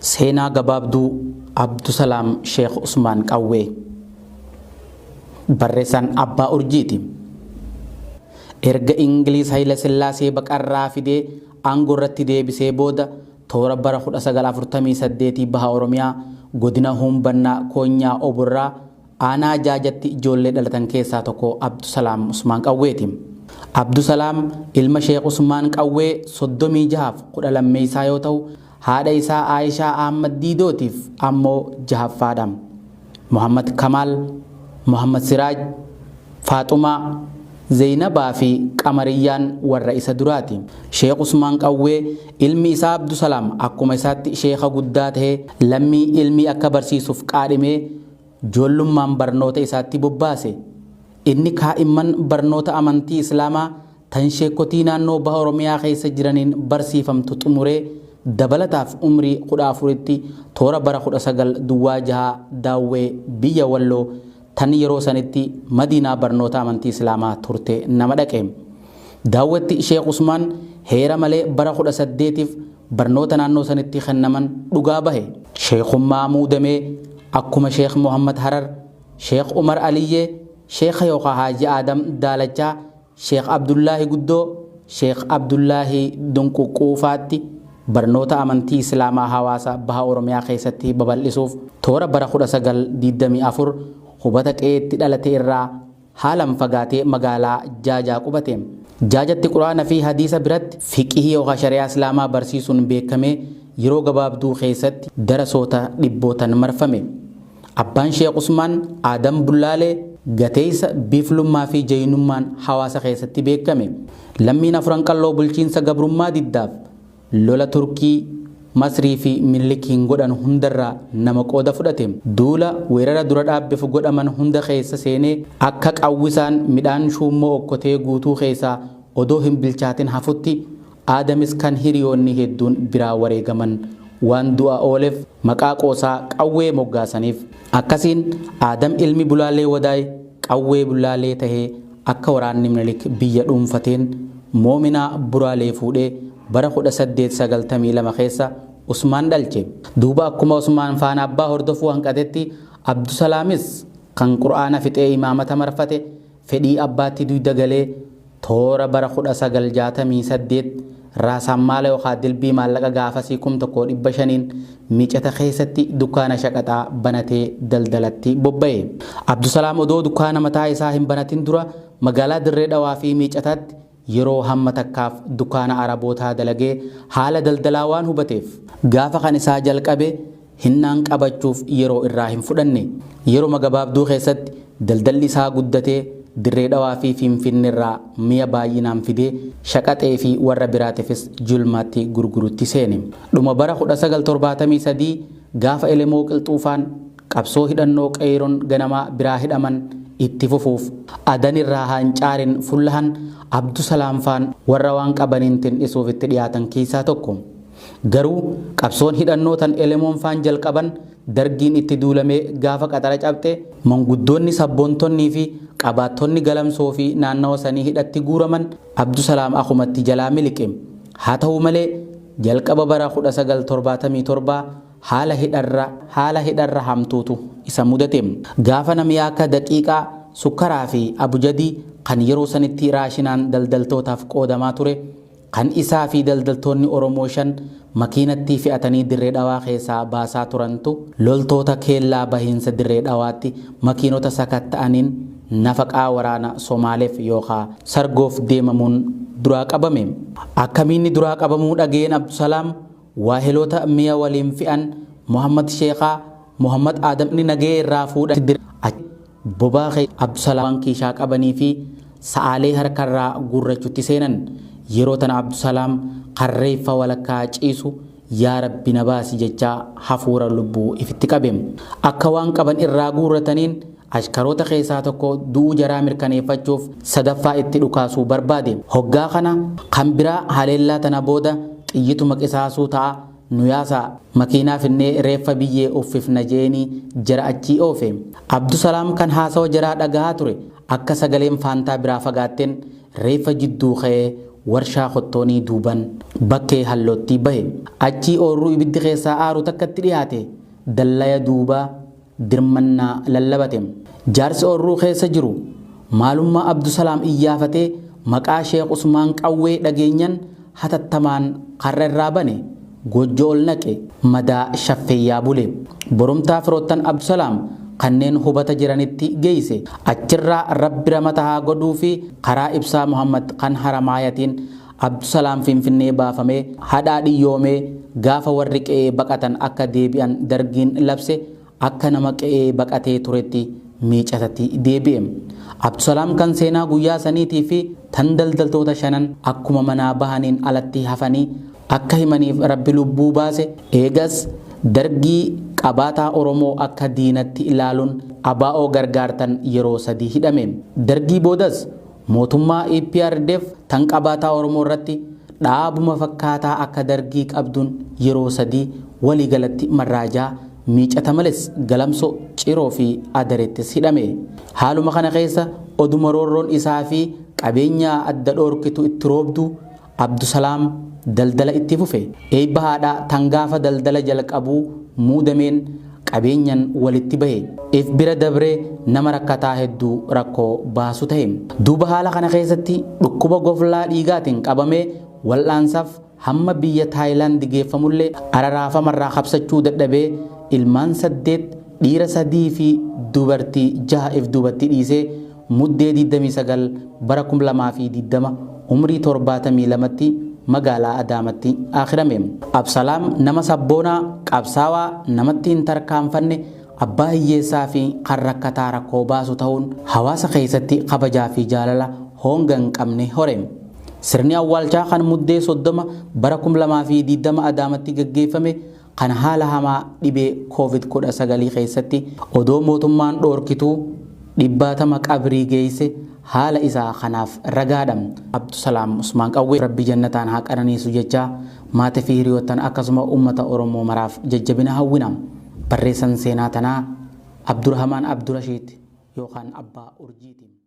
Seenaa gabaabduu Abdusalaam Sheekh Usmaan Qawwee. Barreessaan Abbaa Urjiiti. Erga Ingiliiz Hayilasillaasee baqarraa fidee aangorratti deebisee booda toora bara 1948 Baha Oromiyaa godina Huumbannaa Koonyaa Oborraa Aanaa Jaajatti ijoollee dhalatan keessaa tokko Abdusalaam Usmaan Qawweeti. Abdusalaam ilma Sheekh Usmaan Qawwee 36f 12 yoo ta'u, haadha isaa Aayishaa Ahmad Diidootiif ammoo jahaffaadha. Muhammad Kamaal, Muhammad Siraaj, Faaxumaa, Zeeynabaa fi Qamariyyaan warra isa duraati. Sheekh Usmaan Qawwee ilmi isaa Abdusalaam akkuma isaatti sheekha guddaa tahee lammii ilmii akka barsiisuuf qaadhimee joollummaan barnoota isaatti bobbaase. Inni kaa'imman barnoota amantii Islaamaa tan sheekkotii naannoo Baha Oromiyaa keessa jiraniin barsiifamtu xumuree dabalataaf umrii 14tti toora bara 1906 Daawwee biyya Walloo tan yeroo sanitti Madiinaa barnoota amantii Islaamaa turte nama dhaqe. Daawwetti Sheekh Usmaan heera malee bara 18f barnoota naannoo sanitti kennaman dhugaa bahe. Sheekhummaa muudamee akkuma Sheekh Muhammad Harar, Sheekh Umar Aliyyee, Sheekha yookaa Haaji Aadam Daalachaa, Sheekh Abdullaahi Guddoo, Sheekh Abdullaahi Dunquqquufaatti barnoota amantii Islaamaa hawaasa Baha Oromiyaa keessatti babal'isuuf toora bara 1924 hubata qe'eetti dhalate irraa haalan fagaatee magaalaa Jaajaa qubate. Jaajatti Qur'aana fi Hadiisa biratti fiqhii yookaa shari'aa Islaamaa barsiisuun beekamee yeroo gabaabduu keessatti darasoota dhibbootan marfame. Abbaan Sheekh Usmaan Aadam Bullaalee gateeysa biiflummaa fi jaynummaan hawaasa keessatti beekame. Lammiin Afuran Qalloo bulchiinsa gabrummaa diddaaf lola Turkii, Masrii fi Minilikiin godhan hundarraa nama qooda fudhate. Duula weerara dura dhaabbif godhaman hunda keessa seenee akka qawwisaan midhaan shuummoo okkotee guutuu keessaa odoo hin bilchaatin hafutti Aadamis kan hiriyoonni hedduun biraa wareegaman waan du'a oolef maqaa qoosaa Qawwee moggaasaniif. Akkasiin Aadam ilmi Bulaalee Wadaay Qawwee Bullaalee tahee akka waraanni Minilik biyya dhuunfateen Moominaa Buraalee fuudhee bara 1892 keessa Usmaan dhalche. Duuba akkuma Usmaan faana abbaa hordofuu hanqatetti Abdusalaamis kan Qur'aana fixee imaamata marfate fedhii abbaatti duyda galee toora bara 1968 Raasaammaala yookaa dilbii maallaqa gaafasii 1500n Micata keessatti dukkaana shaqaxaa banatee daldalatti bobba'e. Abdusalaam odoo dukkaana mataa isaa hin banatin dura magaalaa Dirree Dhawaa fi Miicataatti yeroo hamma takkaaf dukkaana Arabootaa dalagee haala daldalaa waan hubateef gaafa kan isaa jalqabe hinnaan qabachuuf yeroo irraa hin fudhanne. Yeroma gabaabduu keessatti daldalli isaa guddatee Dirree Dhawaa fi Finfinnerraa miya baay'inaan fidee shaqaxee fi warra biraatifis julmaatti gurgurutti seene. Dhuma bara 1973 gaafa Elemoo Qilxuufaan qabsoo hidhannoo Qeeyron ganamaa biraa hidhaman itti fufuuf Adanirraa Haancaarin fullahan Abdusalaamfaan warra waan qabaniin tin'isuuf itti dhiyaatan keessaa tokko. Garuu qabsoon hidhannoo tan Elemoon faan jalqaban Dargiin itti duulamee gaafa qaxara cabxe, manguddoonni sabboontonnii fi qabaattonni Galamsoo fi naannawa sanii hidhatti guuraman, Abdusalaam akumatti jalaa miliqe. Haa tahu malee jalqaba bara 1977 haala hidharra haala hidharra hamtuutu isa mudate. Gaafa namii akka daqiiqaa, sukkaraa fi abujadii kan yeroo sanitti raashinaan daldaltootaaf qoodamaa ture, Kan isaa fi daldaltoonni Oromoo 5 makiinattii fe'atanii Dirree Dhawaa keessaa baasaa turantu loltoota keellaa bahiinsa Dirree Dhawaatti makiinota sakatta'aniin nafaqaa waraana Somaaleef yookaa sargoof deemamuun duraa qabame. Akkamiinni duraa qabamuu dhagayeen Abdusalaam waaheloota miya waliin fe'an Muhammad Sheekhaa, Muhammad Aadam nagayee irraa fuudhan Bobaa kee Abdusalaam kiishaa qabanii fi sa'aalee harkarraa guurrachutti seenan. Yeroo tana Abdusalaam kan reeffa walakkaa ciisu yaa Rabbi na baasi jechaa hafuura lubbuu ifitti qabe. Akka waan qaban irraa guurrataniin ashkaroota keessaa tokko du'uu jaraa mirkaneeffachuuf sadaffaa itti dhukaasuu barbaade. Hoggaa kana kan biraa haleellaa tana booda xiyyituma qisaasuu ta'a Nu yaasaa, makiinaa finnee reeffa biyyee uffifna je'eenii jara achii oofe. Abdusalaam kan haasawa jaraa dhagahaa ture akka sagaleen faantaa biraa fagaatteen reeffa jidduu ka'ee warshaa Kottoonii duuban bakkee Halloottii bahe. Achii oorruu ibiddi keessaa aaru takkatti dhiyaate dallaya duuba dirmannaa lallabate. Jaarsi oorruu keessa jiru maalummaa Abdusalaam iyyaafatee maqaa Sheekh Usmaan Qawwee dhageenyan hatattamaan karra irraa bane. Goojjoo ol naqe. Madaa shaffeeyyaa bule. Borumtaa firoottan Abdusalaam kanneen hubata jiranitti geeyse. Achirraa Rabbi ramata haa godhuufii karaa Ibsaa Muhammad kan Haramaayatiin Abdusalaam Finfinnee baafamee hadhaa dhiyyoomee gaafa warri qe'ee baqatan akka deebi'an Dargiin labse akka nama qe'ee baqatee turetti miicatatti deebi'e. Abdusalaam kan seenaa guyyaa saniitii fi tan daldaltoota shanan akkuma manaa bahaniin alatti hafanii akka himaniif Rabbi lubbuu baase, eegas Dargii qabaataa Oromoo akka diinatti ilaaluun ABO gargaartan yeroo sadii hidhame. Dargii boodas Mootummaa eprdf tan qabaataa Oromoo irratti dhaabuma fakkaataa akka Dargii qabduun yeroo 3 walii galatti marraa 6 miicata males Galamso, Ciroo fi Adarettis hidhame. Haaluma kana keessa oduma roorroon isaa fi qabeenyaa adda dhoorkitu itti roobduu Abdusalaam daldala itti fufe. Eeyba haadhaa tan gaafa daldala jalqabuu muudameen qabeenyan walitti bahe. If bira dabree nama rakkataa hedduu rakkoo baasu tahe. Duuba haala kana keessatti dhukkuba goflaa dhiigaatin qabamee wal'aansaf hamma biyya Taayilaand geeffamullee araraafamarraa kabsachuu dadhabee ilmaan 8 dhiira 3 fi dubartii 6 if duubatti dhiisee Muddee 29 bara 2020 umrii 72tti magaalaa Adaamatti aakhirame. Absalaam nama sabboonaa, qabsaawaa, namatti hin tarkaanfanne, abbaa hiyyeessaa fi kan rakkataa rakkoo baasu tahuun hawaasa keessatti kabajaa fi jaalala hoonga hin qabne hore. Sirni awwaalchaa kan Muddee 30 bara 2020 Adaamatti gaggeeffame kan haala hamaa dhibee Covid 19 keessatti odoo mootummaan dhoorkituu dhibbaatama qabrii geeyse haala isaa kanaaf ragaadha. Abdusalaam Usmaan Qawwee Rabbi jannataan haa qananiisu jechaa maati fi hiriyoottan akkasuma ummata Oromoo maraaf jajjabina hawwina. Barreessan seenaa tanaa Abdurahamaan Abdurashiid yookaan Abbaa Urjiiti.